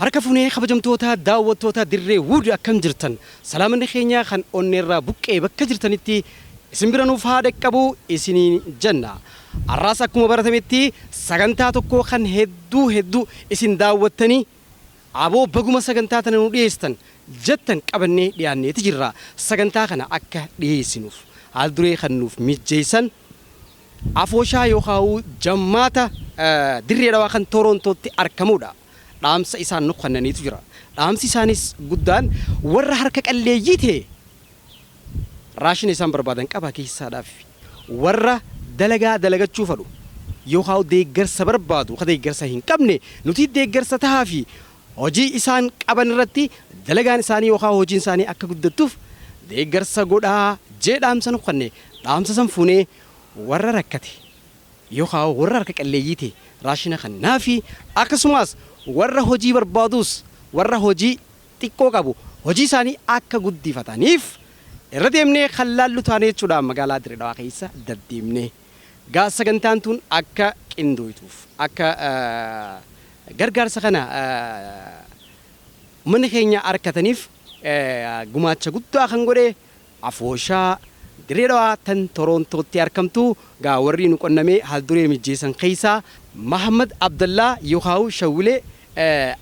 Harka fuunee kabajamtoota daawwattoota Dirree Wood, akkam jirtan? Salaamanni keenya kan onneerraa buqqee bakka jirtanitti isin bira nuuf haa dhaqqabu isiniin jenna. Har'aas akkuma baratametti sagantaa tokko kan hedduu hedduu isin daawwattanii aboo baguma sagantaa tana nu dhiyeessitan jettan qabannee dhiyaanneeti jirra. Sagantaa kana akka dhiyeessinuuf haal duree kan nuuf mijjeessan afooshaa yookaan jammaata Dirree Dhawaa kan Torontootti argamudha. Dhaamsa isaan nu kennaniitu jira. Dhaamsi isaanis guddaan warra harka qalleeyyii ta'e raashina isaan barbaadan qabaa keessaadhaaf, warra dalagaa dalagachuu fedhu yookaan deeggarsa barbaadu ka deeggarsa hin qabne nuti deeggarsa tahaa fi hojii isaan qaban irratti dalagaan isaanii yookaan hojiin isaanii akka guddattuuf deeggarsa godhaa jee dhaamsa nu kenne. Dhaamsa san fuunee warra rakkate yookaan warra harka qalleeyyii ta'e raashina kannaa fi akkasumas warra hojii barbaadus, warra hojii xiqqoo qabu hojii isaanii akka guddifataniif irra deemnee kan laallu taane jechuudha. Magaalaa Dirree Dhawaa keessa deddeemnee gaa sagantaan tun akka qindooytuuf, akka gargaarsa kana uummanni keenya argataniif gumaacha guddaa kan godhe afooshaa Dirree Dhawaa tan Torontootti argamtu. Gaa warri nu qonnamee haal duree mijjeessan keessaa Mahammad Abdallaa yookaan Shawwilee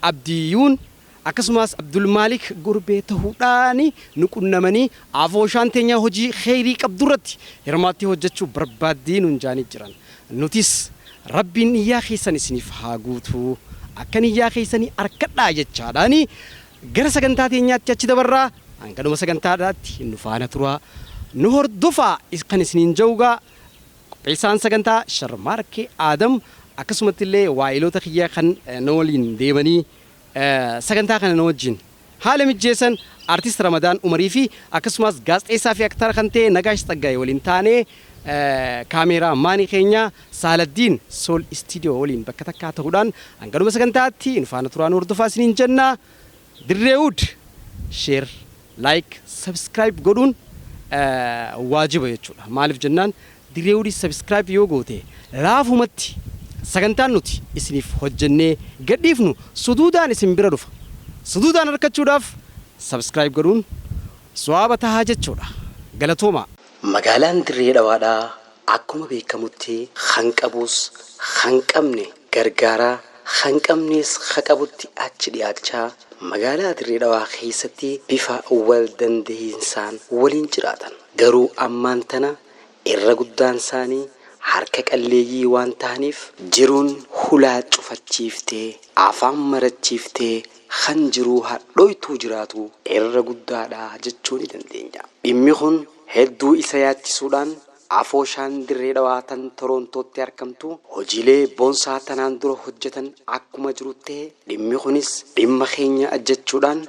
Abdiyyuun akkasumas Abdulmaalik Gurbee ta'uudhaan nu qunnamanii afooshaan teenya hojii kheyrii qabdurratti hirmaattee hojjechuu barbaaddii nuun jaanii jiran. Nutis Rabbiin niyyaa keessan isiniif haa guutuu, akka niyyaa keessanii harkadhaa jechaadhaani gara sagantaa teenyaatti achi dabarraa. Hanganuma sagantaadhaatti nu faana turaa, nu hordofaa kan isiniin ja'ugaa qopheessaan sagantaa Sharmaarkee Aadam, akkasumatti illee waa'iloota kiyya kan na waliin deemanii sagantaa kana na wajjin haala mijjeessan Artist Ramadaan Umarii fi akkasumas gaazexeessaa fi aktara kan ta'e Nagaash Tsaggaayee waliin taanee, kaameeraa maanii keenya Saaladdiin Sool Istiidiyoo waliin bakka takkaa ta'uudhaan hanganuma sagantaatti nu faana turaa, nu hordofaa isiniin jenna. Dirreewud share, like, subscribe godhuun waajiba jechuudha. Maaliif jennaan, Dirreewudii subscribe yoo goote laafumatti sagantaan nuti isiniif hojjennee gadhiifnu suduudaan isin bira dhufa. Suduudaan harkachuudhaaf subscribe godhuun suwaaba tahaa jechuudha. Galatooma. Magaalaan Dirree Dhawaadhaa akkuma beekamutti kan qabus kan qabne gargaaraa, kan qabnes ka qabutti achi dhiyaachaa magaalaa Dirree Dhawaa keessatti bifa wal danda'iinsaan waliin jiraatan. Garuu ammaan tana irra guddaan isaanii harka qalleeyyii waan ta'aniif jiruun hulaa cufachiiftee, afaan marachiiftee kan jiruu hadhooytuu jiraatu irra guddaadha jechuu ni dandeenya. Dhimmi kun hedduu isa yaachisuudhaan afooshaan Dirree Dhawaa tan Torontootti argamtu hojiilee boonsaa tanaan dura hojjetan akkuma jiru ta'e, dhimmi kunis dhimma keenya jechuudhaan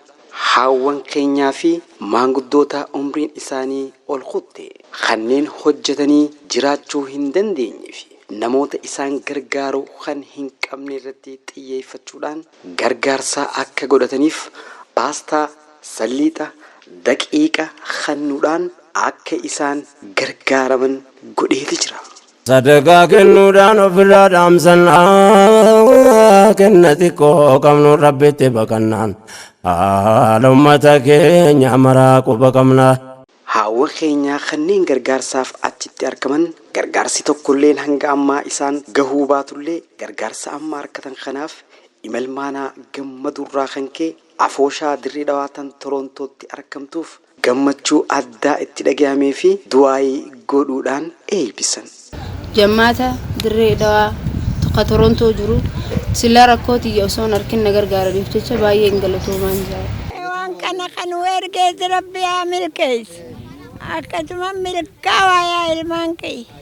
haawwan keenyaa fi maanguddoota umriin isaanii ol kutte kanneen hojjetanii jiraachuu hin dandeenye fi namoota isaan gargaaru kan hin qabne irratti xiyyeeffachuudhaan gargaarsa akka godhataniif paastaa, salliixa, daqiiqa kennuudhaan akka isaan gargaaraman godheeti jira. Sadaqaa kennuudhaan ofirraa dhaamsan, kenna xiqqoo qabnu Rabbitti baqannaan haala ummata keenya maraa quba qabna. Haawwan keenyaa kanneen gargaarsaaf achitti argaman gargaarsi tokkolleen hanga ammaa isaan gahuu baatullee, gargaarsa amma argatan kanaaf imalmaanaa gammadurraa kan ka'e afooshaa Dirree Dhawaa tan Torontootti argamtuuf gammachuu addaa itti dhagahamee fi du'aayii godhuudhaan eebbisan. Jammaata Dirree Dhawaa tokko Torontoo jiru silaa rakkoo tiyya osoo hin arkin na gargaaraniif jecha baay'ee hin galatoomaan jira. Waan kana kan ergees Rabbi haa milkeessu. Akkasuma milkaa'aa yaa ilmaan kiyya.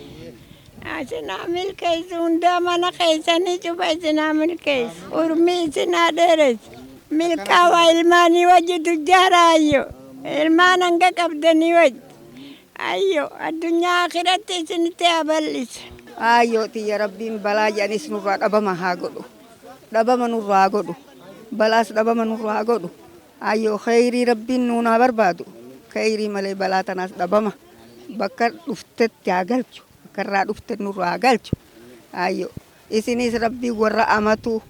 Isin haa milkeessu, hundaa mana keessanii cufa isin haa milkeessu. Urmii isin haa dheeressu. Milkaa'aa ilmaanii wajji tujjaara ayyo. Ilmaan hanga qabdanii wajji. Ayyo, addunyaa akhiratti isinitti haa bal'isu. Aayyoo tiyya, Rabbiin balaa jedhanis nurraa dhabama haa godhu. Dhabama nurraa haa godhu. Balaas dhabama nurraa haa godhu. Aayyoo, kheyrii Rabbiin nuun haa barbaadu. Kheyrii malee balaa tanaas dhabama. Bakka dhuftetti haa galchu. Bakka irraa dhufte nurraa haa galchu. Aayyoo, isinis Rabbiin warra amatu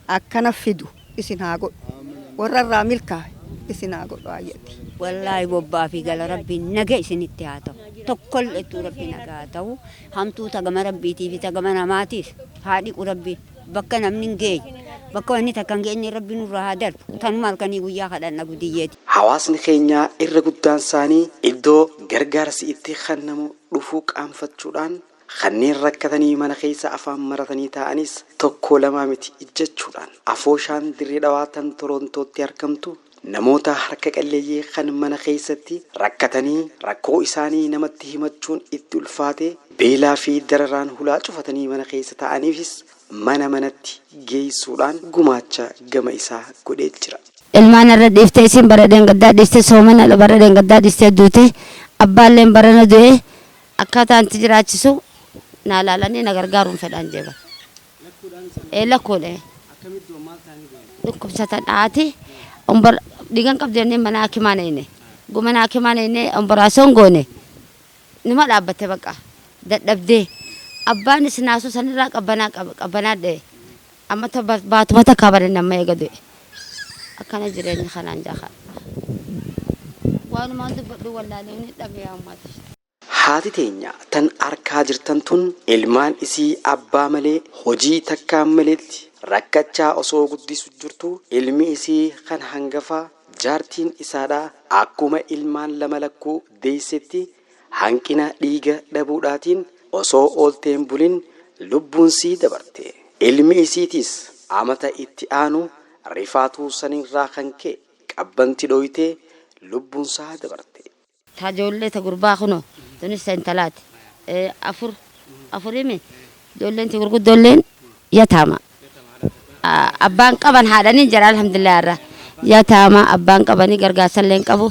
akkana fidu isin haa godhu. Warra irraa milkaa'e isin haa godhu ayyati. Wallaahi bobbaa fi gala Rabbiin naga isinitti haa ta'u. Tokkollettuu Rabbi nagaa haa ta'u. Hamtuu tagama Rabbiitii fi tagama namaatiis haa dhiqu Rabbiin. Bakka namni hin geenye, bakka wanni takka hin geenye Rabbi nurraa haa darbu. Tanuma halkanii guyyaa kadhanna gudiyyeeti. Hawaasni keenya irra guddaan isaanii iddoo gargaarsi itti kennamu dhufuu qaanfachuudhaan kanneen rakkatanii mana keessa afaan maratanii taa'anis tokko lamaa miti ijjachuudhaan afooshaan Dirree Dhawaa tan Torontootti argamtu namoota harka qalleeyyii kan mana keessatti rakkatanii rakkoo isaanii namatti himachuun itti ulfaate beelaa fi dararaan hulaa cufatanii mana keessa taa'aniifis mana manatti geessuudhaan gumaacha gama isaa godhee jira. Ilmaan irra dhiiftee, isin bara dheengaddaa dhiistee, soomana bara dheengaddaa dhiistee duute. Abbaalleen barana du'e. Akkaataa itti jiraachisu naa laalanii na gargaaruun fedhaan jeeba. Ee, lakkoodha. Dhukkubsatan haati dhiigan qabdu jennee mana hakimaa nayne. Mana hakimaa nayne, omboraasoon goone, nima dhaabbatte, baqa dadhabdee. Abbaanis naasuu sanirraa qabbanaa qabbanaa dha'e. Amma baatuma takkaa baran amma eega du'e. Akkana jireenya kanaan jaaha. Waanumaan dubbadhu wallaalee ni dhabe yaa uummata. Haati teenya tan arkaa jirtan tun ilmaan isii abbaa malee, hojii takkaan maleetti rakkachaa osoo guddisu jirtu, ilmi isii kan hangafaa jaartiin isaadhaa akkuma ilmaan lama lakkuu deessetti hanqina dhiiga dhabuudhaatiin osoo oolteen bulin lubbuun sii dabarte. Ilmi isiitiis amata itti aanu rifaatuu sanirraa kan ka'e qabbanti dhoyitee lubbuun isaa dabarte. Ta ijoollee ta gurbaa kunoo tunis ta intalaati. Afur afurimi. Ijoolleen ti gurguddoolleen yataama. Abbaan qaban haadhanii jira, alhamdulillah, irra. Yataama abbaan qabanii gargaarsallee hin qabu.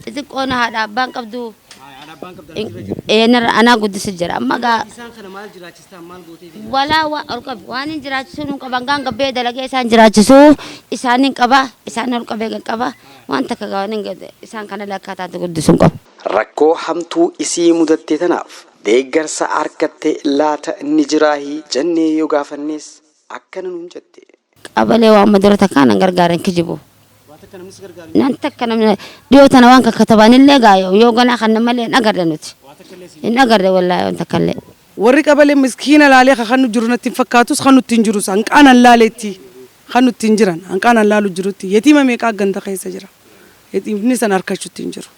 Xixiqqoon haadha abbaan qabdu. Anaa guddisu jira. Amma gaa Isaan kana maal jiraachistaan, maal gootee? Walaa waa ol qabi waan hin jiraachisuu nun qaban. Gaan gabbee dalagee isaan jiraachisuu isaanin qaba, isaan ol qabee qaba. Waan takka waan hin isaan kana lakkaataatti guddisuu hin qabu. Rakkoo hamtuu isii mudatte tanaaf deeggarsa argatte laata ni jiraahii jennee yoo gaafannes akkana nuun jette. Qabalee waan madura takkaa nan gargaaran, kijibu. Nan takka namni dhiyoo tana waan kakkatabanillee gaa yoo ganaa kan malee hin agarre, nuti. Hin agarre wallaahi waan takkallee. Warri qabalee miskiina laalee kan nu jiru natti hin fakkaatus, kan nutti hin jirus hanqaanan laaleetti kan nutti hin jiran, hanqaanan laalu jirutti. Yetiima meeqaa ganda keessa jira? Yetiimni san harkachuutti hin jiru.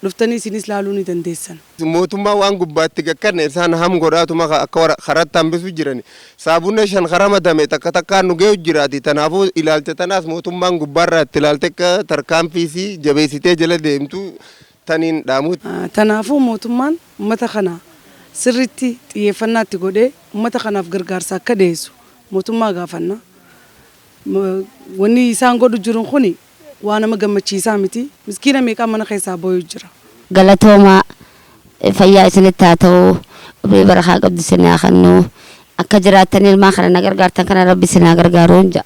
Dhuftanii isinis laaluu ni dandeessan. Mootummaa waan gubbaatti gakkanne isaan ham godhaatuma akka karatti hambisu jiran. Saabunna shan kara madame takka takkaan nu ga'u jiraati. Tanaafuu ilaalcha tanaas mootummaan gubbaarraa itti ilaalte akka tarkaanfiisii jabeessitee jala deemtu taniin dhaamu. Tanaafuu mootummaan uummata kana sirriitti xiyyeeffannaatti godhee uummata kanaaf gargaarsa akka dhiyeessu mootummaa gaafanna. Wanni isaan godhu jiru kuni waa nama gammachiisaa miti. Miskiina meeqaa mana keessaa booyu jira. Galatoomaa, fayyaa isinitti haa ta'u, umrii barakaa qabdu isin haa kennu, akka jiraattan ilmaan kana na gargaartan kana Rabbi isin haa gargaaru jedha.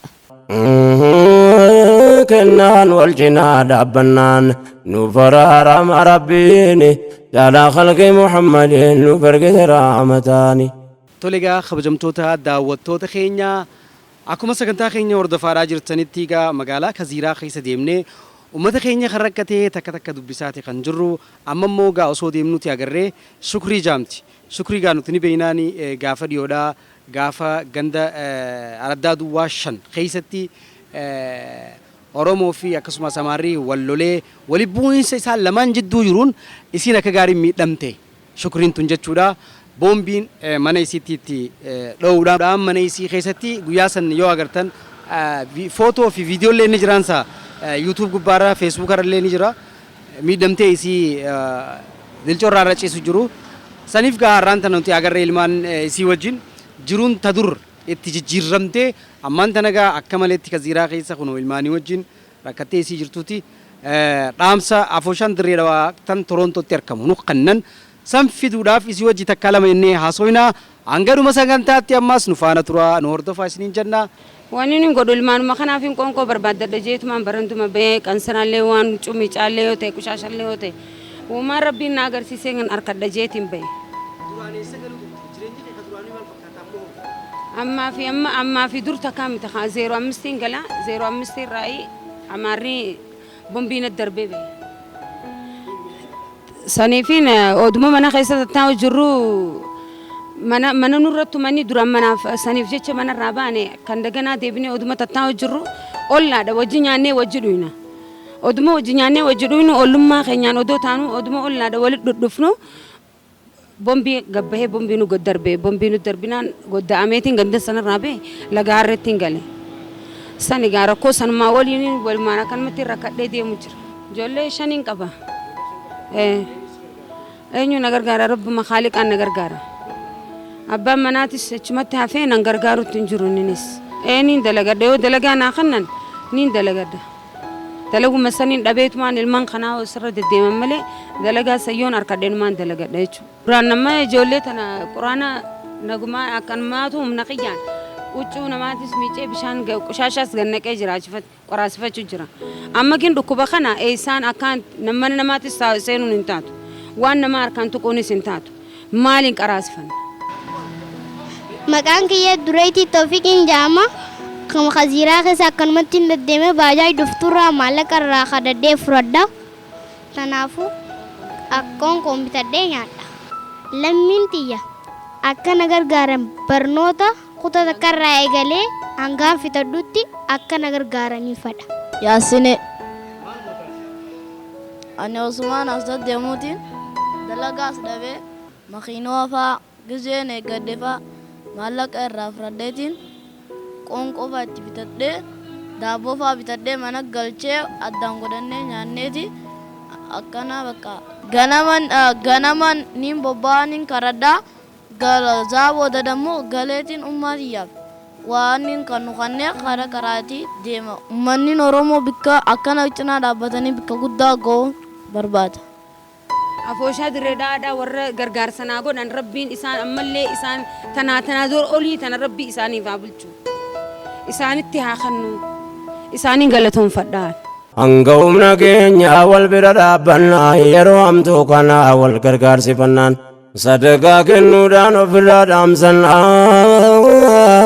Kennaan wal cinaa dhaabbannaan nu faraarama Rabbiin jaalaa khalqii Muhammadiin nu fargise rahmataani. Tole egaa, kabajamtoota daawwattoota keenya, akkuma sagantaa keenya hordofaadhaa jirtanitti egaa magaalaa Kaziiraa keessa deemnee uummata keenya kan rakkatee takka takka dubbisaati kan jirru. Amma immoo gaa osoo deemnuti agarree Shukrii jaamti. Shukrii gaa nuti ni beeynaani, gaafa dhiyoodhaa gaafa ganda araddaa duwwaa 5 keessatti Oromoo fi akkasumas Amaarri wal lolee wali bu'iinsa isaan lamaan jidduu jiruun isiin akka gaariin miidhamte Shukriin tun jechuudha. Boombiin mana isiitti itti dho'uudhaan mana isii keessatti guyyaa san yoo agartan footoo fi viidiyoolee ni jiraansa, YouTube gubbaarra, Facebookarra illee ni jira. Miidhamtee isii dilcorraa irra ciisu jiru. Saniif gaa har'aan tana nuti agarree ilmaan isii wajjin jiruun ta dur itti jijjiirramtee ammaan tana gaa akka maleetti Kaziiraa keessa kunoo ilmaanii wajjin rakkattee isii jirtuuti. Dhaamsa afooshaan Dirree Dhawaa tan Torontootti argamu nu kannan san fiduudhaaf isii wajji takka lama jennee haasoynaa. Hangadhuma sagantaatti ammas nu faana turaa, nu hordofaa isiniin jenna. Wanni inni godhu ilmaanuma kanaaf hin qoonqoo barbaaddadha jeetumaan barantuma bahee qansanallee waan cumicaallee yoo ta'e, qushaashallee yoo ta'e, uumaan Rabbiin na agarsiisee kan harkadha jeetiin bahe. Duraan eessa galuu turte? Jireenyi kee ka duraanii maal fakkaata ammoo? Ammaa fi amma ammaa fi dur takkaa miti kaa zeeroo ammistiin gala zeeroo ammistiin raa'ii amaarri bombiin darbee bahe. Saniifiin oduma mana keessa tattaa'u jirru mana mana nurra tumanii duraan manaaf saniif jecha manarraa baane kan daganaa deebinee oduma tattaa'u jirru ollaadha wajji nyaannee wajji dhuyna. Oduma wajji nyaannee wajji dhuynu ollummaa keenyaan odoo taanu oduma ollaadha walitti dhudhufnu bombii gabbahee bombii nu darbee bombii nu darbinaan godda'ameetiin ganda sanarraa bahe laga harreettiin gale. Sani gaa rakkoo sanumaa waliin walumaan akkanumatti rakkadhee deemu jira. Ijoollee shaniin qaba. Eenyu na gargaara rabbuma haaliqaan na gargaara. Abbaan manaatis achumatti hafee nan gargaarutti hin jiru inninis. Niin dalagadha yoo dalagaa naa kennan niin dalagadha. Dalaguma saniin dhabeetumaan ilmaan kanaa sirra deddeeman malee dalagaa sayyoon harkadheenumaan dalagadha jechuudha. Duraan nama ijoollee tana quraana nagumaa akkanumaatu humna kiyyaan huccuu namaatis miicee bishaan qushaashaas gannaqee jira qoraasifachuu jira. Amma gin dhukkuba kana eessaan akkaan mana namaatis seenuun hin taatu. Waan nama harkaan tuquunis hin taatu. Maaliin qaraasifanna? Maqaan kiyya Dureetii Toofiqiin jedhama. Kan Kaziiraa keessa akkanumatti hin deddeemee baajaaj dhufturraa maallaqa irraa kadhadhee fudhadha. Kanaafuu akkoon koon bitadhee nyaadha. Lammiin tiyya akka na gargaaran barnoota kutaa takkarraa eegalee hangaan fitadhutti akka na gargaaraniif fedha. Yaasine. Ani osumaan as deddeemuutiin dalagaas dhabee makiinoo faa gizeen eeggadhe faa maallaqa irraa fudhadheetiin qoonqoo faa itti bitadhee daabboo faa bitadhee mana galchee addaan godhannee nyaanneeti akkana bakka ganaman ganaman niin bobba'aa niin karadhaa zaa booda dammoo galeetiin ummaa tiyyaaf waan niin kan nu kannee kara karaatii deema. Uummanni Oromoo bikka akkana cinaa dhaabbatanii bikka guddaa ga'uu barbaada. Afooshaa dirree dhaadhaa warra gargaarsa naa godhan rabbiin isaan ammallee isaan tanaa tanaa dura olii tana rabbii isaaniif haa bulchu. Isaanitti haa kennu. Isaaniin galatoonfadhaa. Hanga humna keenya wal bira dhaabbannaa yeroo hamtuu kana wal gargaarsifannaan sadaqaa kennuudhaan ofirraa dhaamsannaa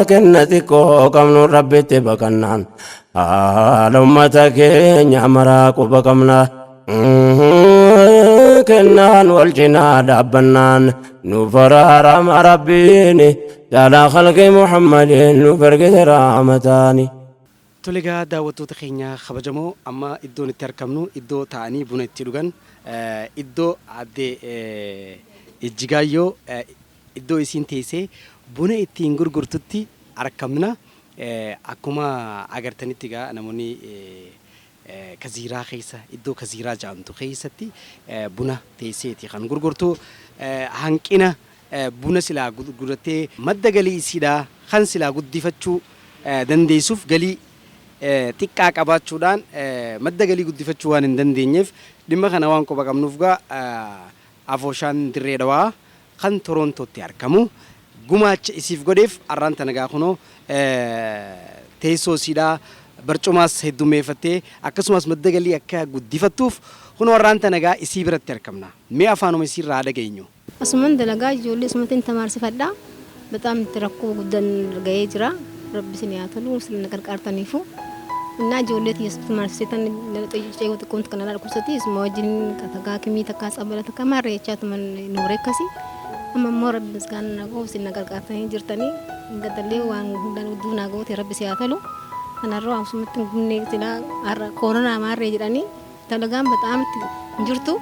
kenna xiqqoo qabnu rabbitti baqannaan haala ummata keenya maraa quba qabna. Kennaan wal cinaa dhaabbannaan nuuf araarama rabbiin caalaa khalqii Muhammadiin nuuf ergite rahmataani. Tole egaa daawwattoota keenya kabajamoo amma iddoon itti argamnu iddoo taa'anii buna itti dhugan iddoo addee Ijjigaayyoo iddoo isiin teessee buna ittiin gurgurtutti argamna. Akkuma agartanitti egaa namoonni kaziiraa keessa iddoo kaziiraa jedhamtu keessatti buna teesseeti kan gurgurtu hanqina buna silaa gurgurattee madda galii isiidhaa kan silaa guddifachuu dandeessuuf galii xiqqaa qabaachuudhaan madda galii guddifachuu waan hin dandeenyeef dhimma kana waan quba qabnuuf gaa afooshaan dirree dhawaa kan Torontootti argamu gumaacha isiif godheef arraan tana gaa kunoo teessoo isiidhaa barcumaas heddummeeffattee akkasumas madda galii akka guddifattuuf kunoo arraan tana gaa isii biratti argamna. Mee afaanuma isiirraa dhageenyu. Asuman dalagaa ijoollee asumatti tamaarsifadha. Bataam itti rakkoo guddaan ga'ee jira. Rabbi isin haa tolu isin na gargaartaniifu. Innaa ijoollee tiyya tamaarsitan ceekoo xiqqoon kana dhukkubsatti isuma wajjin takkaa kimii takkaa tsabala takkaa maarree jechaa tuman nooree akkasii. Amma immoo rabbi misgaana na ga'u isin na gargaartanii jirtanii gadallee waan hundaan gudduu naa goote rabbi si haa tolu. Kanarraa asumatti hin gubne silaa har'a koronaa maarree jedhanii dalagaan bataam itti hin jirtu.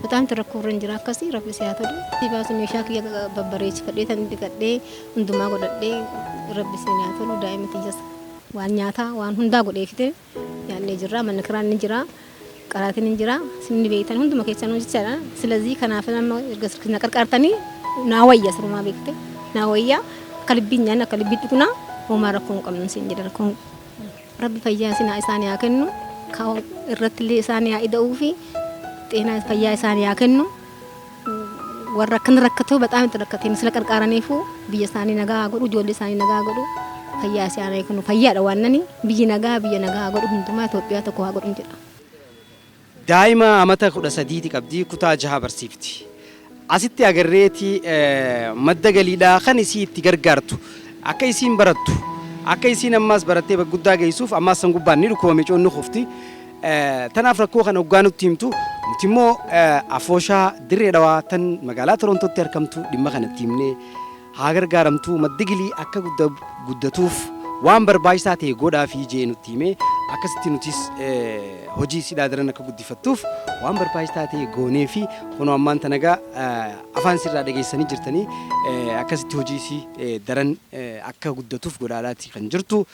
Bataam itti rakkoo irra hin jira akkasii rabbi si haa tolu. Baasu meeshaa kiyya babbareechifadhee tan dhiqadhee hundumaa godhadhee rabbi si haa tolu daa'ima tiyyas waan nyaataa waan hundaa godheefite nyaannee jirra manni kiraan ni jira qaraatiin ni jira sinni beektan hunduma keessanuu jechaadha. Silazii kanaaf nama erga na qarqaartanii naa wayya sirumaa beekte naa wayya akka libbiin nyaanna akka libbii dhugnaa homaa rakkoo hin qabnu siin jedha rakkoon rabbi fayyaa isin isaanii haa kennu irratti illee isaanii haa ida'uu fi xeenaa fayyaa isaanii haa kennu warra akkana rakkatoo bataam itti rakkateen sila qarqaaraniifu biyya isaanii nagaa haa godhu ijoollee isaanii nagaa haa godhu fayyaa isaanii haa kennu fayyaadha waan nani biyyi nagaa biyya nagaa haa godhu hundumaa Itoophiyaa tokko haa godhu jedha. Daa'ima amata 13 qabdii kutaa 6 barsiifti. Asitti agarreeti madda galiidhaa kan isii itti gargaartu Akka isiin barattu akka isiin ammaas barattee bakka guddaa geessuuf ammaas san gubbaan ni dhukkuba micoon ni kufti. Tanaaf rakkoo kana hoggaa nutti himtu nuti immoo afooshaa dirree dhawaa tan magaalaa Torontootti argamtu dhimma kanatti himnee haa gargaaramtu maddi galii akka guddatuuf waan barbaachisaa ta'e godhaa fi jee nutti himee akkasitti nutis hojii sidhaa daran akka guddifattuuf waan barbaachisaa ta'e goonee fi kunoo ammaan tana egaa afaan sirraa dhageessanii jirtanii akkasitti hojii isii daran akka guddatuuf godhaadhaati kan jirtu.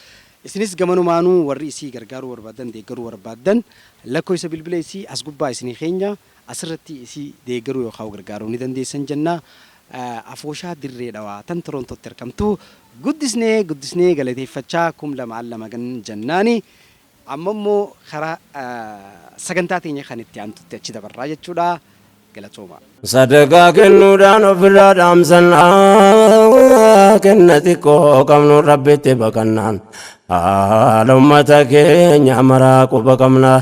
Isinis gamanumaanuu warri isii gargaaruu barbaadan deeggaruu barbaadan lakkoofsa bilbila isii as gubbaa isinii keenya asirratti isii deeggaruu yookaan gargaaruu ni dandeessan jenna. Afooshaa dirree dhawaa tan Torontootti argamtu guddisnee guddisnee galateeffachaa 2002 gan jennaani. Amma immoo karaa sagantaa teenya kan itti aantutti achi dabarraa jechuudha. Galatooma. Sadaqaa kennuudhaan ofirraa dhaamsannaa kenna xiqqoo qabnu rabbitti baqannaan haala ummata keenya maraa quba qabna.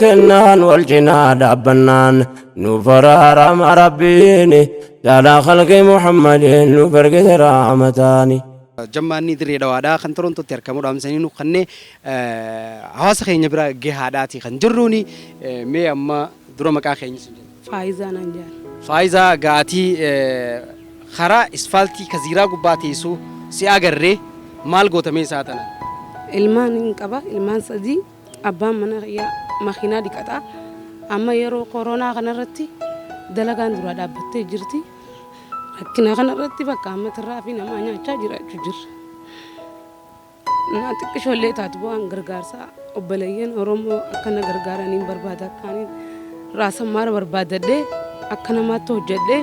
Kennaan wal cinaa dhaabbannaan nuuf araarama rabbiin caalaa khalqii Muhammadiin nuuf ergite rahmataani. Jammaanni dirree dhawaadhaa kan Torontootti argamu dhaamsanii nu kannee hawaasa keenya bira gahaadhaati kan jirruuni mee amma dura maqaa keenya sin jenna. Faayizaa naan jedhan. Faayizaa gaatii karaa isfaaltii kaziiraa gubbaa teessu si agarree maal gootamee isaa tana? Ilmaan hin qaba ilmaan sadii abbaan mana kiyyaa makiinaa dhiqataa amma yeroo koronaa kanarratti dalagaan dura dhaabbattee jirti. Rakkina kanarratti bakka amma tirraa fi namaa nyaachaa jiraachuu jirra. Naa xiqqishoollee taatu bu'aan gargaarsaa obboleeyyan Oromoo akkana gargaaraniin barbaada akkaaniin raasammaara barbaadadhee akka namaatti hojjedhee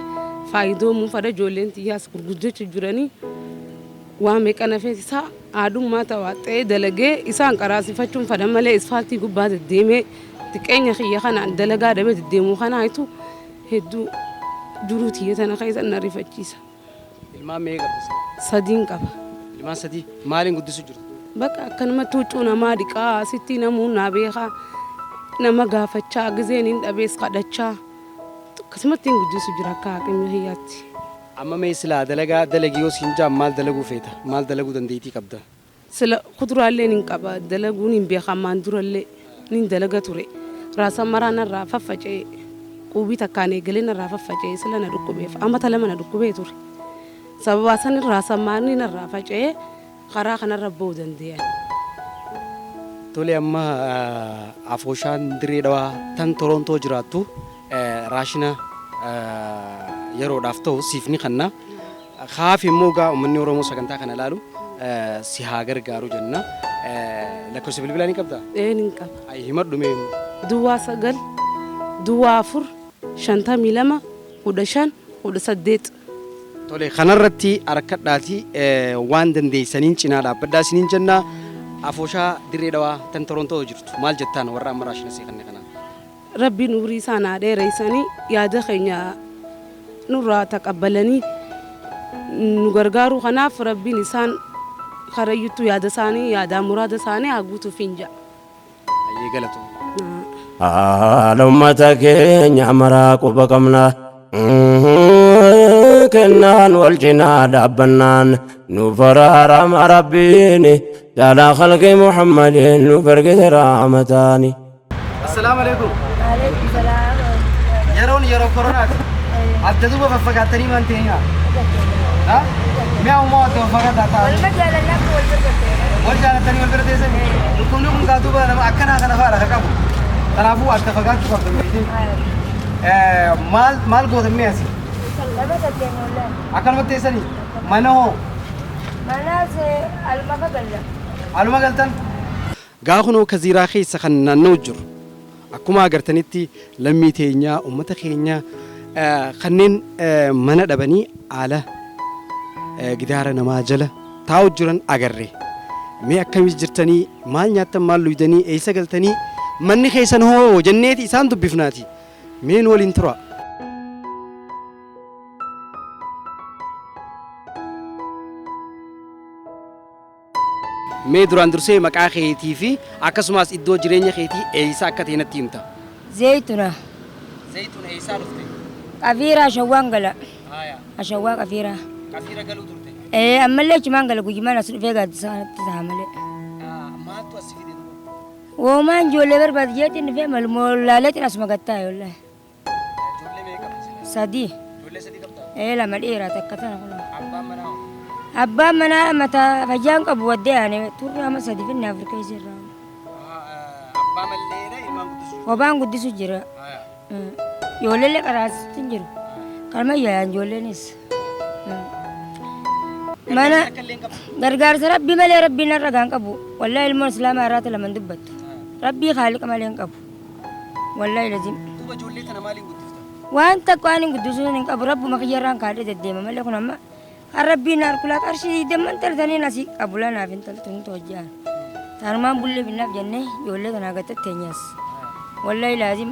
faayidoomuu fada ijoolleen xiyyaas gurguddachuu jiranii waa meeqa nafees isaa haadhummaa tawaxxee dalagee isaan qaraasifachuun fada malee isfaaltii gubbaa deddeemee xiqqeenya kiyya kanaan dalagaa dhabee deddeemuu kanaayitu hedduu jiruu tiyya tana keessa na rifachiisa. Ilmaan meeqa qabda? Sadiin qaba. Ilmaan sadii maaliin guddisuu jirtu? Bakka akkanumatti huccuu namaa dhiqaa asitti namuun naa beekaa nama gaafachaa gizeen hin dhabees kadhachaa akkasumatti hin guddisu jira akka haqimni kiyyaatti. Amma mee silaa dalagaa dalagi yoo siin jaan maal dalaguu feeta? Maal dalaguu dandeettii qabda? Sila kuduraaleen hin qaba dalaguun hin beeka ammaan durallee nin dalaga ture. Raasa maraa narraa faffaca'e quubii takkaan eegalee narraa faffaca'e sila na dhukkubeef amata lama na dhukkubee ture. Sababaa san raasa maarni narraa faca'ee karaa kanarra ba'uu danda'an. Tole amma afooshaan dirree dhawaa tan Torontoo jiraattu raashina yeroodhaaf ta'u siif ni kanna. Kaaf immoo gaa uummanni Oromoo sagantaa kana ilaalu si haa gargaaru jenna. Lakkoofsa bilbilaa ni qabdaa? Ee ni qaba. Ay himadhu mee. Duwwaa 9 duwwaa 4 52 15 18. Tole kanarratti harkadhaati waan dandeessaniin cinaa dhaabbadhaa isiniin jenna. Afooshaa dirree dhawaa tan Torontoo jirtu maal jettaan warra amma raashina sii kanne kanaan? Rabbiin umrii isaan haa dheereessanii yaada keenya nurraa taqabbalanii nu gargaaruu kanaaf rabbiin isaan karayyuttuu yaada isaanii yaadaa muraada isaanii haa guutuuf hin ja'a. Ayyee galatoom. Haala ummata keenya maraa quba qabna. Kennaan wal cinaa dhaabbannaan nuuf araarama rabbiin caalaa khalqii Muhammadiin nuuf ergite rahmataani. Assalaamu alaikum. Yeroon yeroo koronaati. Adda duuba faffagaattanii maan ta'inaa? Ha? Mi'a uumaa adda faffagaataa ta'a. Wal jaalattanii wal bira teessanii. Dhukkubni kun gaa duuba nama akkanaa kana fa'aadha kan qabu. Kanaafuu adda fagaachuu qabdu beektii. Maal maal gootan mi'a asii? Akkanumatti teessanii? Mana hoo? Manaas aluma galla. Aluma galtan? Gaa kunoo kaziiraa keessa kan naanna'u jiru. Akkuma agartanitti lammii teenyaa uummata keenya kanneen mana dhabanii haala gidaara namaa jala taa'u jiran agarre. Mee akkamis jirtanii maal nyaattan maal luydanii eessa galtanii manni keessan hoo jenneeti isaan dubbifnaati. Mee nu waliin tura. Mee duraan dursee maqaa keetii fi akkasumas iddoo jireenya keetii eessa akka ta'e natti himta. Zeytuna. Zeytuna eessaa dhufte? Qafiiraa Ashawwaan gala. Haaya. Ashawwaa Qafiiraa. Kafiira galuu turte? Ee, ammallee achumaan gala guyyumaan as dhufee gaaddisa kanatti ta'a malee. Maaltu as fide duuba? Woomaan ijoollee barbaadu jeetiin dhufee malmoolaaleetiin asuma gattaa yoollaa. Ijoollee meeqa qabda silaa? Sadii. Ijoollee sadii qabdaa? Ee, lama dhiiraa takka tana kun. Abbaan manaa hoo? Abbaan manaa mataa fayyaan qabu waddee aane turre amma sadi finne afur keessa irraa. Abbaa malleedha ilmaan guddisuu. Kophaan guddisu jira. Ijoolleellee qaraasitti hin jiru. Kanuma yaayaan ijoolleenis. Mana gargaarsa rabbii malee rabbiin narra gaan qabu. Wallahi ilmoon islaamaa irraata lama hin dubbattu. Rabbii haaliqa malee hin qabu. Wallahi lazim. Duuba ijoollee tana maaliin guddifta? Waan takka waan hin guddisuun hin qabu rabbuma kiyyarraan kaadhee deddeema malee kun amma kan rabbiin na harkulaa qarshii digdamman taltaniin asii qabu lanaaf hin taltu hin hojjaan. Tanumaan bullee binnaaf jennee ijoollee tanaa gattatti teenyas. Wallahi laazim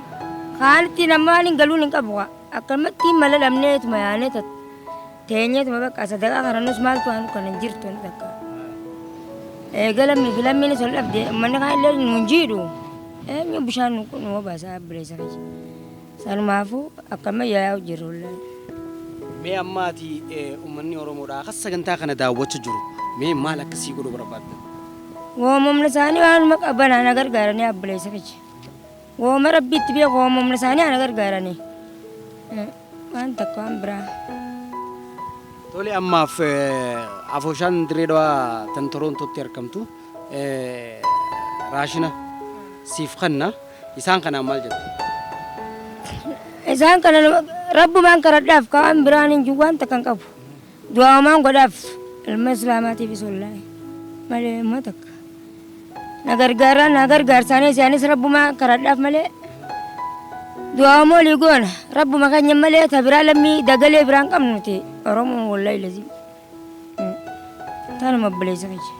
kaanitti namaan hin galuun hin qabu akkanumatti mala dhabneetuma yaanee teenyeetuma bakka sadaqaa karannus maaltu waan kana hin jirtu ni takka. Eega lammii fi lammiinis ol dhabde uummanni kaan illee nuun jiidhu eenyu bishaan nu obaasaa abbileessa kiyya. Sanumaafuu akkanuma yaayaa jirru wallahi. Mee amma ati uummanni Oromoodhaa akka sagantaa kana daawwachuu jiru mee maal akkasii godhuu barbaadda? Woomumna isaanii waanuma qaban ana gargaaranii abbileessa kiyya. Wooma rabbi itti beeku woomumna isaanii ana gargaaranii. Waan takka waan biraa. Tole ammaaf afooshaan Dirree Dhawaa tan Toroontootti argamtu raashina siif kanna isaan kanaan maal jettu? Isaan kana rabbumaan karadhaaf waan biraan hin jiru waan takka hin qabu. Du'aamaan godhaaf ilma islaamaatiifis wallaahi malee immoo takka. Na gargaaraa na gargaarsaanii isaanis rabbumaan karadhaaf malee. Du'aamoo olii goona rabbuma keenya malee ta biraa lammii dagalee biraan qabnu nuti Oromoon wallaahi lazim. Tanuma obboleessa kiyya.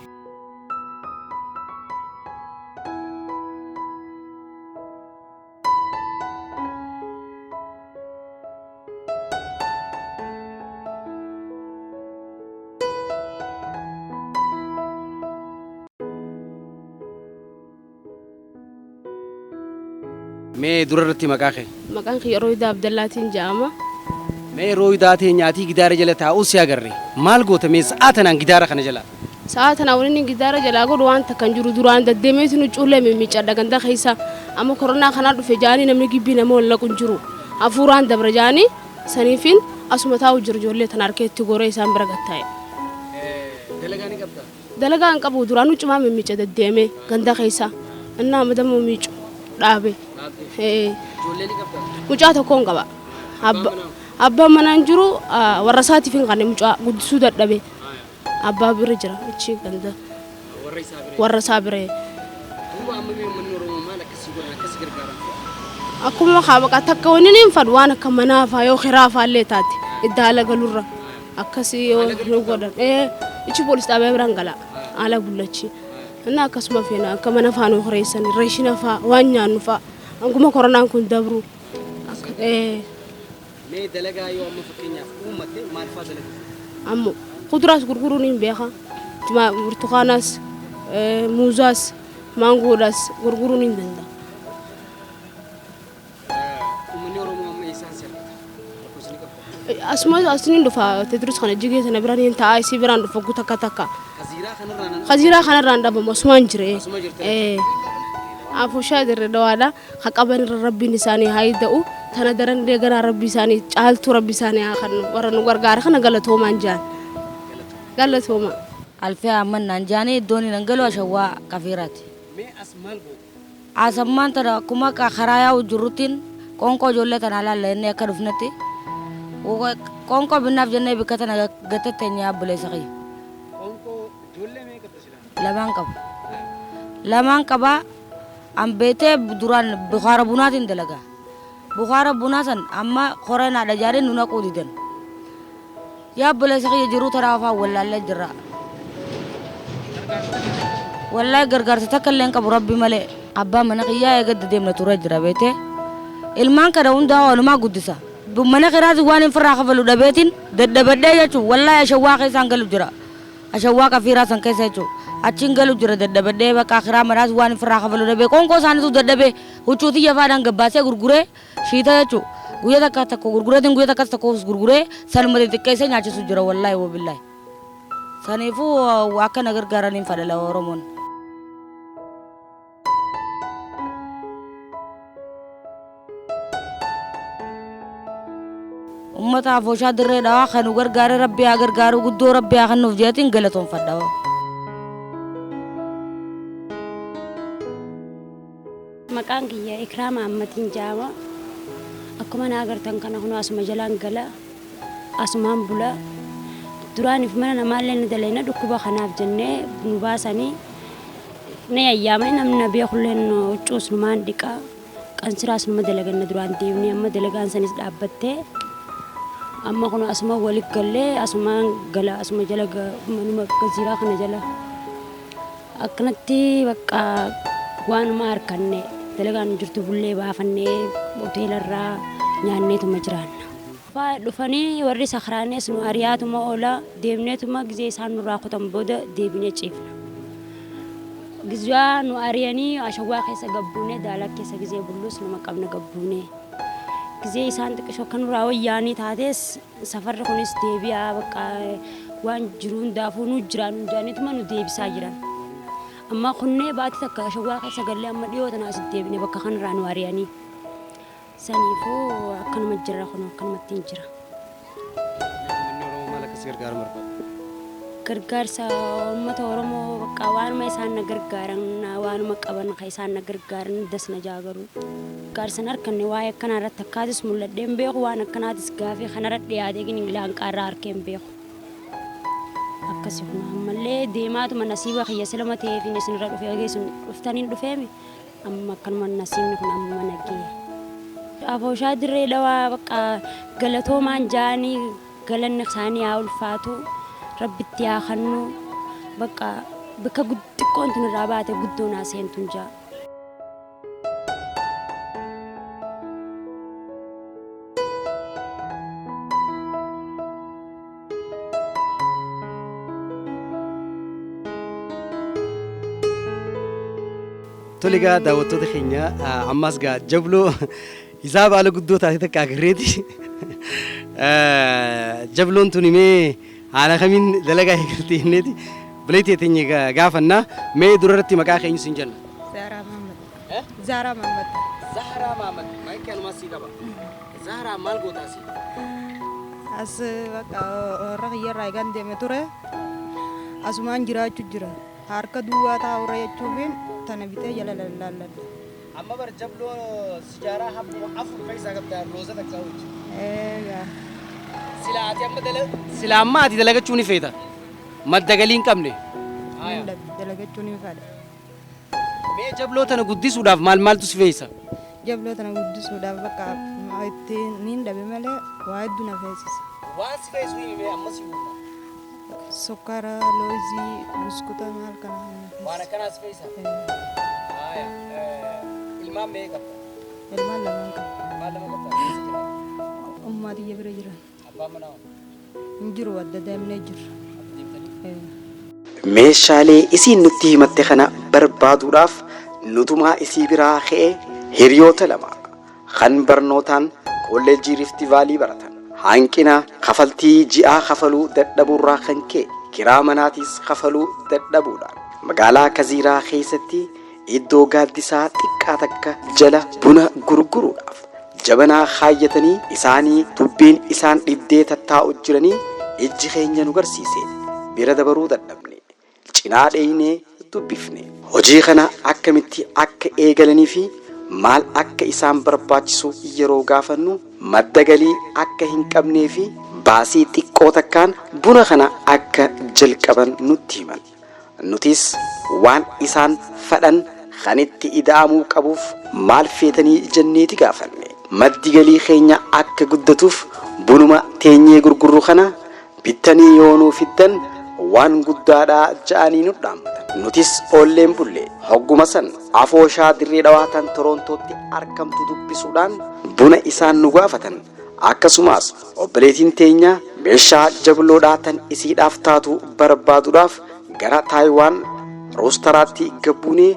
Mee dura irratti maqaa kee? Maqaan kiyya Rooyidaa Abdallaatiin jedhama. Mee Rooyidaa tee nyaatii gidaara jala taa'uu si agarre. Maal goota mee sa'aa tanaan gidaara kana jala? Sa'aa tanaan wanni inni gidaara jalaa godhu waan takka hin jiru. Duraan deddeemeeti nu cuullee mimmiicadha ganda keessa. Amma koronaa kanaa dhufe jaanii namni gibbii nama wal laqu hin jiru. Hafuuraan dabra jaanii saniifin asuma taa'u jiru ijoollee tana harkee itti goree isaan bira gattaa'e. Dalagaa ni qabdaa? Dalagaa hin qabu duraan huccumaa mimmiica deddeemee ganda keessa. Innaa amma damma miicu dhaabe. Ijoollee ni qabdaa? Mucaa tokkoon qaba. Abbaan manaa hin jiru warra isaatiif hin qabne mucaa guddisuu dadhabe. Abbaa bira jira achi ganda. Warra isaa bira. Warra isaa bira. Duuba amma mee uummanni Oromoo maal akkasii godhan akkasii gargaaran? Akkuma kaa baqa takka wanni ni hin fadhu waan akka manaa faa yoo kiraa faa illee taate idda haala galurra akkasii yoo nu godhan. Ichi poolis xaabiyaa biraan gala haala bullachi. Inni akkasuma feena akka mana faa nu kireessan reeshina faa waan nyaannu faa hanguma koronaan kun dabru. Mee dalagaa yoo amma fakkeenyaaf uummatte maal faa dalagdu? Ammo kuduraas gurguruun hin beeka. Burtukaanaas, muuzaas, maangoodhaas gurguruun hin danda'a. Uummanni Oromoo amma eessaan si argata? Lakkoofsa ni qabda? Asuma asiniin dhufa Teediroos kana jigee sana biraan hin ta'a isii biraan dhufa guutuu takka takka. Kaziiraa kanarraa nan Kaziiraa kanarraa hin dhabamu asumaan jire. Asuma jirte? Afooshaa Dirree Dhawaadha. Ka qaban irra rabbiin isaanii haa ida'u. Tana daran illee ganaa rabbi isaanii caaltuu rabbi isaanii haa kennu. Warra nu gargaara kana galatoomaan jaan. Galatooma. Alfee Ahmad naan jaanii iddoon hin galu ashawwaa kafiiraati. Mee as maal goota? Asammaan tana akkuma karaa yaa'u jirruttiin qoonqoo ijoollee tanaa laalla jennee akka dhufnetti qoonqoo binnaaf jennee bikka tana gattatti eenyaa abbuleessa kiyya. Qoonqoo ijoollee meeqa qabda silaa? Lamaan qaba. Lamaan qabaa an beetee duraan bukaara bunaatiin dalagaa. Bukaara bunaa san amma koreenaadha jaanii nu naquu didan. Yaa obboleessa kiyya jiruu taraa afaan wallaallee jirra. Wallaahi gargaarsa takka illee hin qabu rabbi malee. Abbaan mana kiyyaa eegadda deemna ture jira beetee. Ilmaan kana hundaa walumaa guddisa. Mana kiraati waan hin firraa kafalu dhabeetiin daddabadhee jechuun wallaahi ashawwaa keessaan galu jira. Ashawwaa kafiiraa san keessa jechuun achiin galu jira daddabadhee bakka akiraa manaas waan hin firraa kafalu dhabee qoonqoo isaaniitu dadhabee huccuu tiyya faadhaan gabbaasee gurguree shiita jechuun Guyyaa takka tokko gurgureetiin guyyaa takkas tokkos gurguree sanuma xixiqqeessee nyaachisu jira wallaahi wabillaahi. Saniifuu akka na gargaaraniin fadhala Oromoon. Ummata afooshaa dirree dhawaa kan nu gargaare rabbi haa gargaaru guddoo rabbi haa kennuuf jeetiin galatoonfadha. Maqaan kiyya Ikraama Ammatiin jedhama. Akkuma na agartan kana kunoo asuma jalaan gala. Asumaan bula. Duraaniif mana namaallee ni dalayna dhukkuba kanaaf jennee nu baasanii na yayyaamanii namni na beekullee huccuus numaan dhiqa. Qansiraas numa dalaganna duraan deemnee amma dalagaan sanis dhaabbattee amma kun asuma walit gallee asumaan gala asuma jala manuma gaziiraa kana jala akkanatti bakka waanuma harkanne dalagaan jirtu bullee baafannee hoteelarraa nyaanneetuma jiraanna. Dhufanii warri sakraanes nu ariyaatuma oola deemneetuma gizee isaan nurraa kutan booda deebinee ciifna. Gizaa nu ari'anii ashawwaa keessa gabbuunee daalaa keessa gizee bullus nama qabna gabbuunee. Gizee isaan xiqqishoo akka nurraa wayyaanii taates safarri kunis deebi'aa bakka waan jiru hundaafuu nu jiraa nu jaaniituma nu deebisaa jiran. Amma kunnee baatii takka ashawwaa keessa gallee amma dhiyoo tana asitti deebine bakka kanarraa nu ari'anii. Saniifuu akkanuma jirra kun akkanumatti hin jira. Maal akka si gargaaru barbaadda? Gargaarsa uummata Oromoo bakka waanuma isaan na gargaaran waanuma qaban kan isaan na gargaaran das na jaagaru. Gargaarsa hin arganne waa'ee akkanaa irratti akkaatis mul'adhee hin beeku waan akkanaatis gaafii kanarra dhiyaatee gini laanqaarraa arkee hin beeku. Akkasi kun ammallee deemaatuma nasiiba kiyya silama ta'eefin isinirra dhufee isin dhuftaniin dhufeemi amma akkanuma nasiibni kun amma nagee. Afooshaa dirree dhawaa bakka galatoomaan ja'anii galanni isaanii haa ulfaatu rabbitti haa kennu bakka bakka xiqqoon tun irraa baate guddoo naa seentuun ja'a. Tole egaa daawwattoota keenya ammas gaa jabloo isaa baala guddoo taate takka agarreeti. Jabloon tun mee haala kamiin dalagaa eegaltee jenneeti bileetii teenya gaafanna mee durarratti maqaa keenya siin jenna. Zaaraa Mahammad. Zaaraa Mahammad. Zaaraa Mahammad. Maayikii anumaa sii qaba. Zaaraa maal gootaa sii? As bakka warra kiyyarraa eegan deeme ture. Asumaan jiraachuu jira. Harka duwwaa taa'urra jechuufiin tana bitee jala lallaalladha. Amma bar jabloo sijaaraa habbuma afur keessaa qabdaa looza takka hojii. Eegaa. Silaa ati amma dala silaa amma ati dalagachuu ni feeta. Madda galii hin qabne. Dalagachuu ni fedha. Mee jabloo tana guddisuudhaaf maal maaltu si feesa? Jabloo tana guddisuudhaaf bakka itti niin dhabe malee waa hedduu na feesisa. Waan si feesu himi mee amma si guuta. Sukkaara, loozii, buskuta maal kana na feesisa. Waan akkanaa si feesa? Haaya. Ilmaan meeqa qabda? Ilmaan lamaan qaba. Ilmaan lama qabda? Eessa jiraatu? Ummaa tiyya bira jiran. Abbaan manaa hoo? Hin jiru adda deemnee jirra. Meeshaalee isiin nutti himatte kana barbaaduudhaaf nutumaa isii biraa ka'e hiriyoota lama kan barnootaan kolleejjii Riifti Vaalii baratan hanqina kafaltii ji'aa kafaluu dadhabuurraa kan ka'e kiraa manaatis kafaluu dadhabuudhaan magaalaa Kaziiraa keessatti iddoo gaaddisaa xiqqaa takka jala buna gurguruudhaaf jabanaa kaayyatanii isaanii dubbiin isaan dhibdee tattaa'u jiranii ijji keenya nu garsiise bira dabaruu dadhabne cinaa dheeynee dubbifne. Hojii kana akkamitti akka eegalanii fi maal akka isaan barbaachisu yeroo gaafannu madda galii akka hin qabnee fi baasii xiqqoo takkaan buna kana akka jalqaban nutti himan. Nutis waan isaan fadhan kan itti ida'amuu qabuuf maal feetanii jenneeti gaafanne. Maddi galii keenya akka guddatuuf bunuma teenyee gurgurru kana bittanii yoo nuu fiddan waan guddaadha ja'anii nu dhaammatan. Nutis oolleen bulle hogguma san afooshaa dirree dhawaa tan Toroontootti arkamtu dubbisuudhaan buna isaan nu gaafatan. Akkasumas obboleetiin teenya meeshaa jabloodhaa tan isiidhaaf taatu barbaaduudhaaf gara Taayiwaan roostaraatti gabbuunee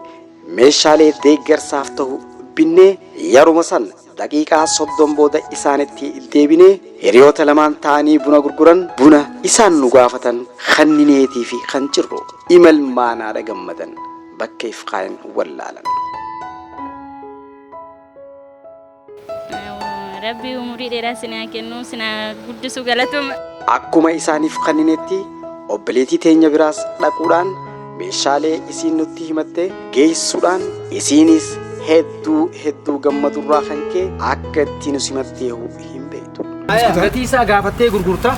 meeshaalee deeggarsaaf ta'u binnee yeruma san Daqiiqaa 30 booda isaanitti deebinee hiriyoota lamaan ta'anii buna gurguran buna isaan nu gaafatan kannineetii fi kan jirru imal maanaadha gammadan bakka if kaayan wallaalan. Rabbi umurii dheeraa isin haa kennu, isin haa guddisu galatuma. Akkuma isaaniif kanninetti obboleettii teenya biraas dhaquudhaan meeshaalee isiin nutti himatte geessuudhaan isiinis hedduu hedduu gammadurraa kan ka'e akka itti nu simatteehu hin beektu. Gatii isaa gaafattee gurgurta.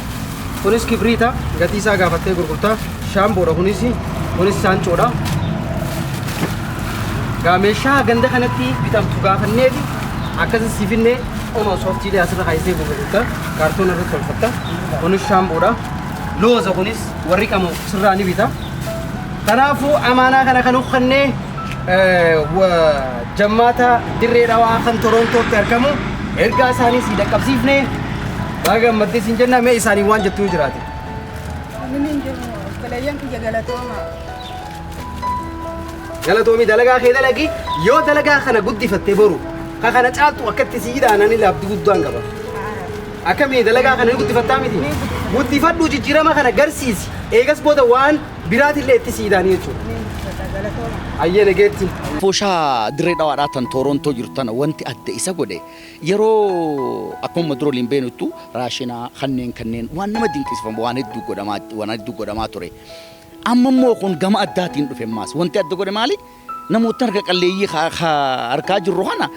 Kunis kibriita. Gatii isaa gaafattee gurgurta. Shaamboodha kunis. Kunis saancoodha. Gaa meeshaa ganda kanatti bitamtu gaafanneeti akkasi si finnee onoo sooftiilee asirra kaayisee gurgurta. Kaartoon irratti tolfatta. Kunis shaamboodha. Looza kunis warri qamu sirraa ni bita. Kanaafuu amaanaa kana kan uffannee jammaata Dirree Dhawaa kan Torontootti argamu ergaa isaanii sii dhaqqabsiifne baga gammaddee siin jenna mee isaanii waan jettu yoo jiraate. Inni hin jiru obboleeyyan kiyya galatooma. Galatoomii dalagaa kee dalagi yoo dalagaa kana guddifatte boru ka kana caaltu akka itti sii hidhaan ani abdii guddaan qaba. Akkamii dalagaa kana ni guddifattaa miti? Guddifadhu jijjiirama kana garsiisi. Eegas booda waan biraatillee itti sii hidhaanii jechuudha. Ayyee nageetti. Afooshaa Dirree Dhawaadhaa tan Toorontoo jirtu tana wanti adda isa godhe yeroo akkuma dura waliin beeknuttu raashinaa kanneen kanneen waan nama dinqisiifamu waan hedduu godhamaa waan hedduu godhamaa ture. Amma immoo kun gama addaatiin dhufe ammaas wanti adda godhe maali? Namoota harka qalleeyyii harkaa jirru kana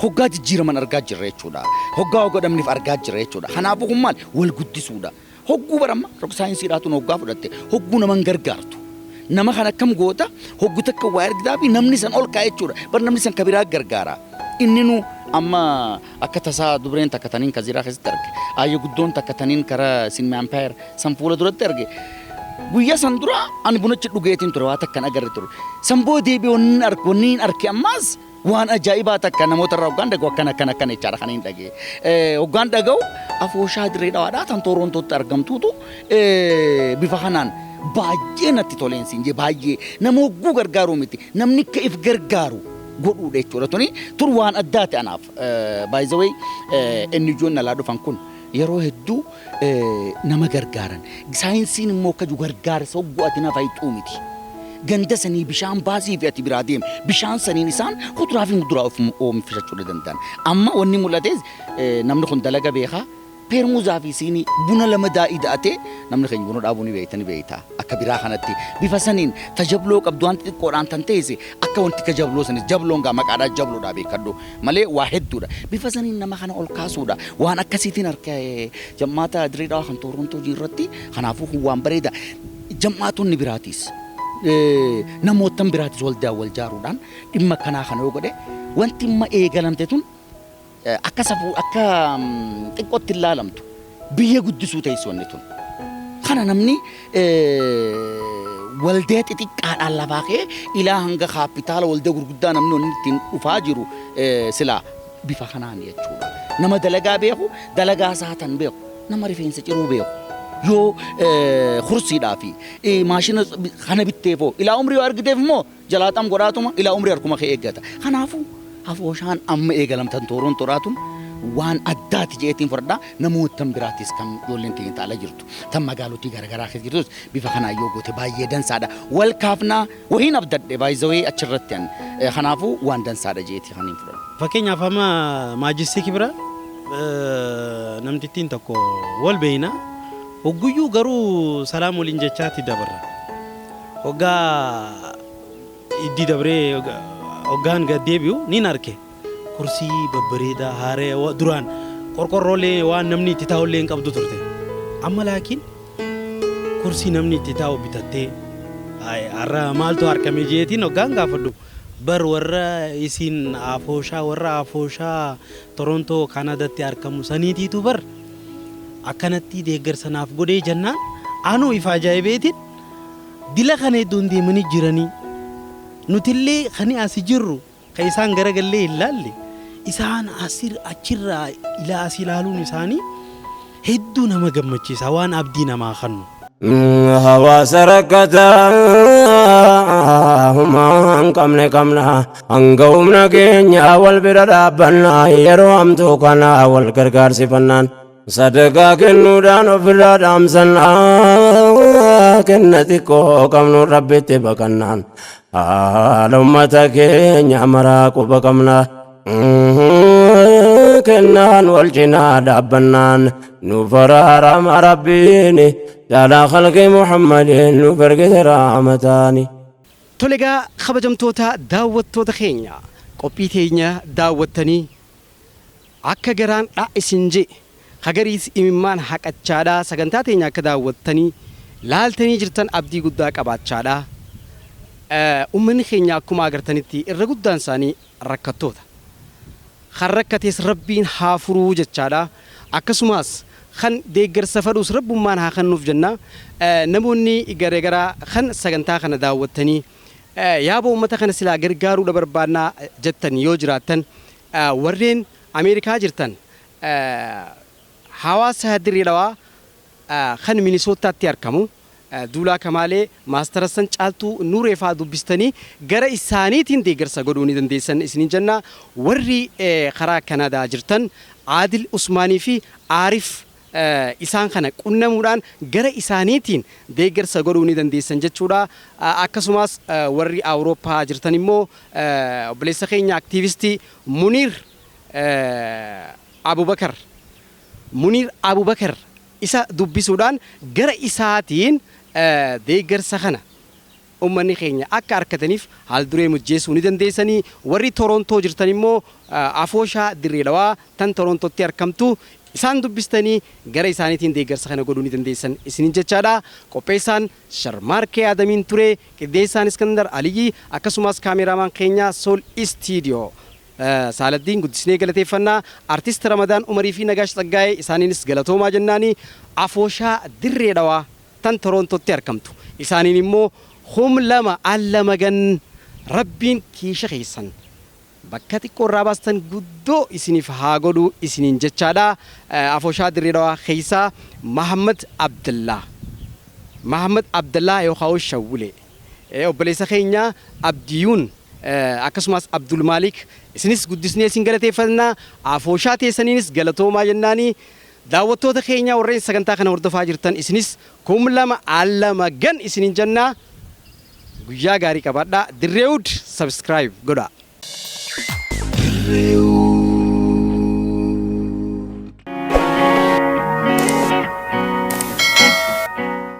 hoggaa jijjiiraman argaa jirra jechuudha. Hoggaa godhamniif argaa jirra jechuudha. Kanaafuu kun maali? Wal guddisuudha. Hogguu baramma saayinsiidhaatuun hoggaa fudhatte hogguu naman gargaartu. Nama kan akkam goota hoggu takka waa ergitaa fi namni san ol kaa'e jechuudha. Bar namni san kabiraa gargaara. Inni nu amma akka tasaa dubreen takka taniin kaziraa keessatti arge. Ayya guddoon takka taniin karaa Sinma Empire san fuula duratti arge. Guyyaa san dura ani bunachi dhugeetiin ture waa takkan agarre ture. San booda deebi'ee wanni arge wanni hin arge ammaas waan ajaa'ibaa takka namoota irraa hoggaan dhaga'u akkana akkana akkana jechaadha kan hin dhaga'e. Hoggaan dhaga'u afooshaa Dirree Dhawaadhaa tan Toorontootti argamtuutu bifa kanaan baay'ee natti toleen siin jee baay'ee nama hogguu gargaaruu miti namni akka if gargaaru godhuudha jechuudha tuni tun waan addaati anaaf. By the way NGO'n alaa dhufan kun yeroo hedduu nama gargaaran. Saayinsiin immoo akka jiru gargaarsa hogguu ati nafa hixuu miti. Ganda sanii bishaan baasii fi ati biraa deemi. Bishaan saniin isaan kuduraa fi muduraa of oomishachuu danda'an. Amma wanni mul'ates namni kun dalaga beekaa. Peermuuzaa fi siinii buna lama daa'ii da'atee namni keenya buna dhaabuu ni beekta ni beekta. Akka biraa kanatti bifa saniin tajabloo qabdu wanti xiqqoodhaan tan teesse akka wanti akka jabloo sanis jabloon gaa maqaadhaa jabloodhaa beekadhu malee waa hedduudha. Bifa saniin nama kana ol kaasuudha. Waan akkasiitiin harka jammaata Dirree Dhawaa kan Toorontoo irratti kanaafuu kun waan bareeda. Jammaatonni biraatis namootan biraatis waldaa wal jaaruudhaan dhimma kanaa kana yoo godhe wanti amma eegalamte tun akka safuu akka xiqqootti ilaalamtu biyya guddisuu teessu wanni tun. Kana namni waldaa xixiqqaadhaan lafaa ka'ee ilaa hanga kaapitaala waldaa gurguddaa namni wanni ittiin dhufaa jiru silaa bifa kanaan jechuudha. Nama dalagaa beeku dalagaa isaa tan beeku nama rifeensa ciruu beeku. Yoo kursiidhaa fi maashina kana bitteefoo ilaa umrii yoo argiteef immoo jalaaxam godhaatuma ilaa umrii harkuma kee eeggata. Kanaafuu afooshaan amma eegalamtan Tooroontoodhaatun waan addaati jeetiin fudhadhaa namootan biraatis kan ijoolleen teenya taala jirtu tan magaalotii garaagaraa keessa jirtus bifa kanaan yoo goote baay'ee dansaadha. Wal kaafnaa wahiin abdadhe baay'izawee achirratti an kanaafuu waan dansaadha jeetii kan hin fudhadhu. Fakkeenyaaf amma maajistii kibira namtittiin tokko wal beeyna. Hogguyyuu garuu salaam waliin jechaatti dabarra. Hoggaa iddii dabree hoggaan gad deebi'u nin arke. Kursii babbareedaa haaree duraan qorqorroolee waan namni itti taa'ullee hin qabdu turte. Amma laakiin kursii namni itti taa'u bitattee har'a maaltu harkame jeetiin hoggaan gaafadhu. Bar warra isiin afooshaa warra afooshaa Torontoo Kaanaadaatti argamu saniitiitu bar akkanatti deeggarsa naaf godhee jennaan anuu ifa ajaa'ibeetiin dila kana iddoon deemanii jiranii nutillee kani asi jirru kan isaan garagallee hin laalle isaan asir achirraa ilaa as ilaaluun isaanii hedduu nama gammachiisa waan abdii namaa kennu. Hawaasa rakkataa Humaa hin qabne qabna hanga humna keenya wal bira dhaabbannaa yeroo hamtuu kana wal gargaarsifannaan sadaqaa kennuudhaan ofirraa dhaamsannaa kenna xiqqoo qabnu rabbitti baqannaan haala ummata keenya maraa quba qabna. Kennaan wal cinaa dhaabbannaan nuuf araarama rabbiin caalaa khalqii Muhammadiin nuuf ergite rahmataani. Tole egaa kabajamtoota daawwattoota keenya qophii teenya daawwattanii akka garaan dha isin je'e ka gariis imimmaan haqachaadha sagantaa teenya akka daawwattanii laaltanii jirtan abdii guddaa qabaachaadha. Ummanni keenya akkuma agartanitti irra guddaan isaanii rakkattoota. Kan rakkates Rabbiin haa furuu jechaadha. Akkasumas kan deeggarsa fadhuus Rabbummaan haa kennuuf jenna. Namoonni garagaraa kan sagantaa kana daawwattanii yaaboo ummata kana silaa gargaaruudha barbaannaa jettan yoo jiraattan warreen Ameerikaa jirtan hawaasa Dirree Dhawaa kan Minisoottaatti arkamu Duulaa Kamaalee, Maastar Hassan Caaltuu Nuuree fa'aa dubbistanii gara isaaniitiin deeggarsa godhuu ni dandeessan isiniin jenna. Warri karaa Kanaadaa jirtan Aadil Usmaanii fi Aarif isaan kana qunnamuudhaan gara isaaniitiin deeggarsa godhuu ni dandeessan jechuudha. Akkasumas warri Awurooppaa jirtan immoo obboleessa keenya aktiivistii Muniir Abubakar Muniir Abubakar isa dubbisuudhaan gara isaatiin deeggarsa kana ummanni keenya akka arkataniif haal-duree mujjeessuu ni dandeessanii. Warri Torontoo jirtan immoo Afooshaa Dirree Dhawaa tan Torontootti arkamtu isaan dubbistanii gara isaaniitiin deeggarsa kana godhuu ni dandeessan isiniin jechaadha. Qopheessaan Sharmaarkee Adamiin ture, qindeessaan Iskandar Aliyyi, akkasumas kaameeraamaan keenya Sool Istiidiyoo. Saaladdiin guddisnee galateeffannaa. Artist Ramadaan Umarii fi Nagaash Tsaggaayee isaaniinis galatoomaa jennaani. Afooshaa Dirree Dhawaa tan Torontootti arkamtu isaaniin immoo hum lama al lama gan Rabbiin kiisha keessan bakka xiqqoo irraa baastan guddoo isiniif haa godhu isiniin jechaadha. Afooshaa Dirree Dhawaa keessaa Mahammad Abdallaa Mahammad Abdallaa yookaan Shawwulee obboleessa keenya Abdiyuun akkasumas Abdul Maalik isinis guddisnee isin galateeffannaa. Afooshaa teessaniinis galatoomaa jennaanii. Daawwattoota keenya warreen sagantaa kana hordofaa jirtan isinis 2000 al lama gan isiniin jennaa. Guyyaa gaarii qabaadhaa. Dirreewud subscribe godhaa. Dirreewud.